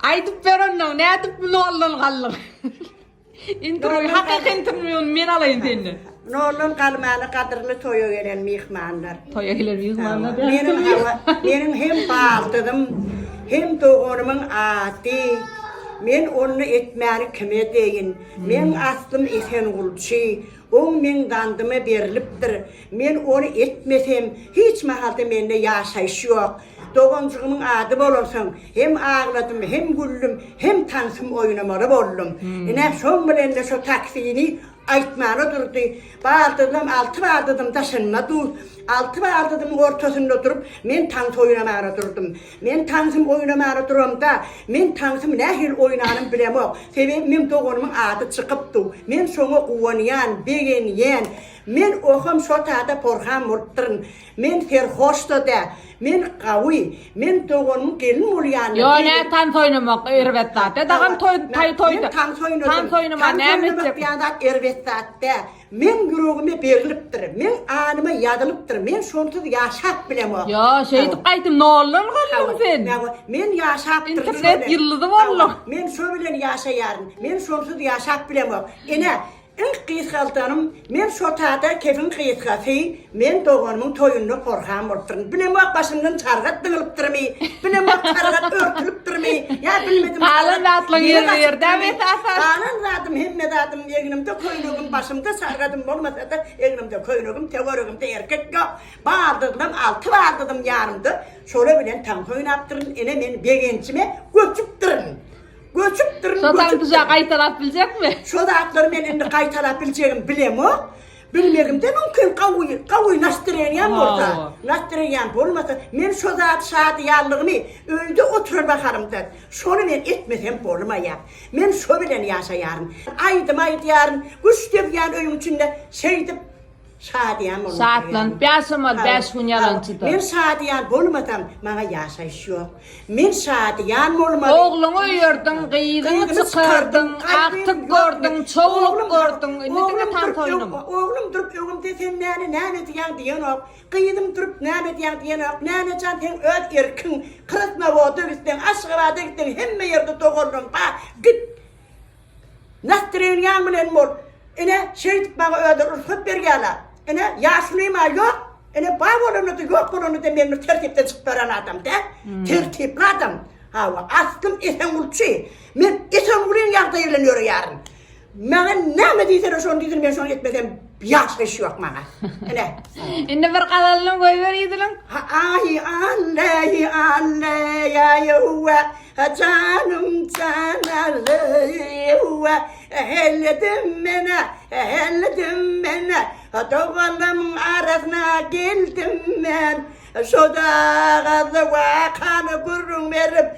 Aýdyp ber onnoň, nädip noldan galdyň? Interwýu, hakyky interwýuny men alaýyn senden. Noldan galmana gadyrly toýa gelen myhmanlar. Toýa gelen myhmanlar. Meniň hawa, meniň hem baldyzym, hem doganymyň ady. Men ony etmäni kime edeýin? Meň aslym Esengulçy. Oň meň zandyma berlipdir. Men ony etmesem, hiç mahalda mende ýaşaýyş ýok. Doganjygymyň ady bolansoň, hem agladym, hem güldüm, hem tansym oýnamaly boldum. Ine, şoň bilen-de şo taksini aýtmana durdy. Baldyzam, alty baldyzym daşynda dur. Alty baldyzymyň ortasynda durup, men tans oýnamana durdum. Men tansym oýnamana duramda, men tansym nähili oýnanym bilemok. Sebäbi meň doganymyň ady çykyp dur. Men şoňa guwanýan, begenýän. Men oham şo tada porhan bolupdyryn. Men serhoş-da dä. Men gawy. Men doganymyň gelin bolýanyna Ýo nä tans oýnamak erbet zat dä. Dagam toý taý toýda. Men tans oýnadym. Tans oýnaman Tans näme oýnamak etjek? diýen zat erbet zat dä. Meň ýüregime berlipdir. Meň anyma ýazylypdyr. Men şonsuz ýaşap bilemok. Ýo şeýdip gaýtym noldan galdyň sen. Hawa, men ýaşapdyryn şo Internet bilen. ýyldyzy bolduň. Hawa, men şo bilen ýaşaýaryn. Men şonsuz ýaşap bilemok. Ine, Iň gysgaldanym, men şotada kefiň gysgasy, men doganymyň toýunda porhan bolupdyryn. Bilemok başymdan çargat zyňylypdyrmy, bilemok çargat örtülipdirmi, ýa bilmedim Galan çargat zatlaň ýere ýerbe ýer dämi gaçypdyrmy. esasan? Galan zadym hemme zadym egnimde köýnegim, başymda çargadym bolmasa-da egnimde köýnegim, töweregimde erkek ýok. Baldyzlam alty baldyzym ýanymda, şolar bilen tans oýnapdyryn, ine men begenjime göçüpdirin. Göçüpdirin, Şo göçüpdirin. tansyja gaýtalap biljekmi? Şo zatlary men indi gaýtalap biljegimi bilemok. Bilmegim-de mümkin, gawy, gawy nastreniýam bolsa, nastreniýam bolmasa, men şo zat şadyýanlygymy öýde oturan mahalymda şony men etmesem bolmaýar. Men şo bilen ýaşaýaryn. Aýdym aýdýaryn, güç degýän öýüň içinde şeýdip Şadyýan bolmak Şatlanyp ýaşamaly bäş gün ýalançyda. Men şadyýan bolmasam, maňa ýaşaýyş ýok. Men şadyýan bolmaly. Ogluňy öýerdiň, gyzyňy çykardyň, agtyk gördüň, çowluk gördüň, indi diňe tans oýnama. Oglum durup öňümde sen näne näme edýäň diýenok. Gyzym durup näme edýäň diýenok. Nänejan seň öz erkiň. Krasnowoda gitseň, Aşgabada gitseň hemme ýerde doganlaryň bar. Git. Nastreniýaň bilen bol. Ine, şeýdip maňa özleri rugsat berýärler. Ine, ýaşulym-a ýok. Ine, bar bolanda-da, ýok bolanda-da men bir tertipden çykyp ýören adam däl. Tertipli adam. Hawa, aslym Esengulçy. Men Esengulyň ýagdaýy bilen ýöreýärin. Maňa näme diýseler şony diýsin, men şony etmesem ýaşaýyş ýok maňa. Ine. Indi bir gazalyny goýber ýüzüniň. Aý, alleý, alleý, aý-owa. Janym janaly Helledim menä, helledim menä Doganlamyň arasyna geldim men Şo dagada wakany gürrüň berip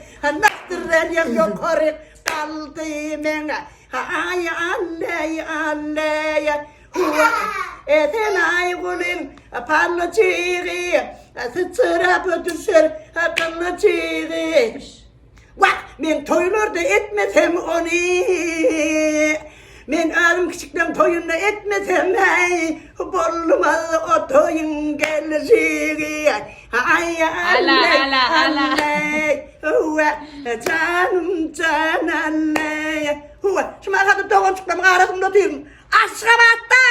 Nasdyrelýem ýokaryk galdy meň Aý alleý alleý Huwa Esen Aýgulyň palçygy Syçrap düşer gylyjygy Wah, men toýlarda etmesem ony, Men özüm kiçikleň toýunda etmesem, äý, Bolmaz o toýuň gelşigi. Aý, alleý, alleý, huwa, janym jan alleý, huwa. Şu mahalda doganjyklarymyň arasynda otyryn. Aşgabatda!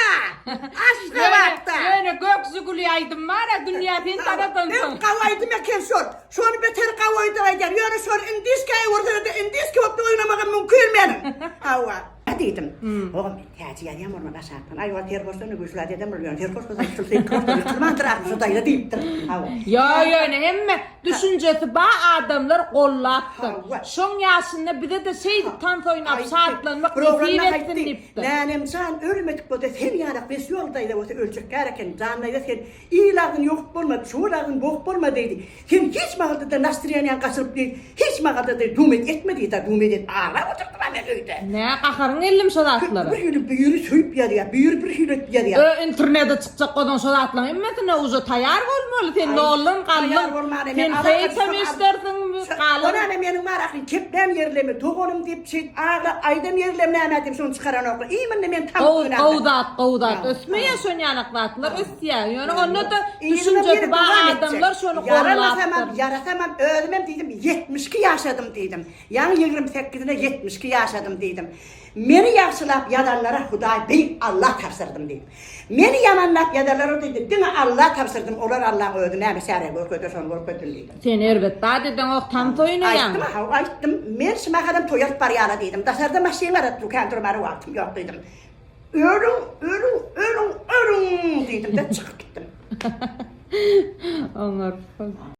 Aşgabatda! Ýöne gök žiguli aýdym bar-a dünýä sen tanadansyň. Iň gawy aýdym eken şol. Şony beter gawy aýdym aýdýar. Ýöne şony indiskä öwürseler-de indiski bolup oýnamagam mümkin meniň. Hawa. Diýdim. Ogam men täji ýazýan bolmaly aşakdan. Aý ol serhoşdan-da güýçli adam bol ýöne serhoş bolsa ýykylsa ýykylmaz ýykylmandyr ahyry şu daýza diýipdir. Hawa. Ýo ýöne hemme düşünjesi bar adamlar gollapdyr. Şoň ýaşynda bize-de şeýdip tans oýnap şatlanmak nesip etsin diýipdir. Nänem jan ölmedik bolsa sen ýalak wesýol daýza bolsa öljek kär eken jan daýza sen il agzyny ýokup bolmaz çuwal agzyny bogup bolmaz diýdi sen hiç mahalda-da nastrýaniýaňy gaçyryp diýdi hiç mahalda-da dumet etme diýdi dumet edip aglap oturdym a men öýde. Nä gaharyň geldimi şo zatlara? Bir hili biri söýüp ýazýar biri bir hili edip ýazýar. Ö internete çykjak bolsaň şo zatlaryň hemmesine uje taýar bolmaly sen noldan galdyň sen heýtem eşdersiň galan. Näme meniň bar ahyryn keplän ýerlemi doganym diýip şeýdip aglap aýdan ýerlem näme diýip şony çykaranoklar. Imенно men tanyp Gowy bilen gowy zat gowy zat ösmeýä şon ýalak zatlar ösýä ýöne onda-da düşünjesi bar adamlar şony Ýaramasamam gollapdyr. ýarasamam özümem diýdim 72 ýaşadym diýdim. Ýaňy 28-ine 72 ýaşadym diýdim. Meni ýagşylap ýazanlara Hudaý beýik Alla tabşyrdym diýdim. Meni ýamanlap ýazanlara diýdim diňe Alla tabşyrdym olar Allaň özi näme çäre görkezse şony görkezsin diýdim. Sen erbet zat edeňok tans oýnaýaň. Aýtdym haw aýtdym men şu mahalam toý alyp barýana diýdim daşarda maşyn garat dur kän durmana wagtym ýok diýdim. Ölüň ölüň ölüň ölüň diýdimde çykyp gitdim. Oňarpsyň.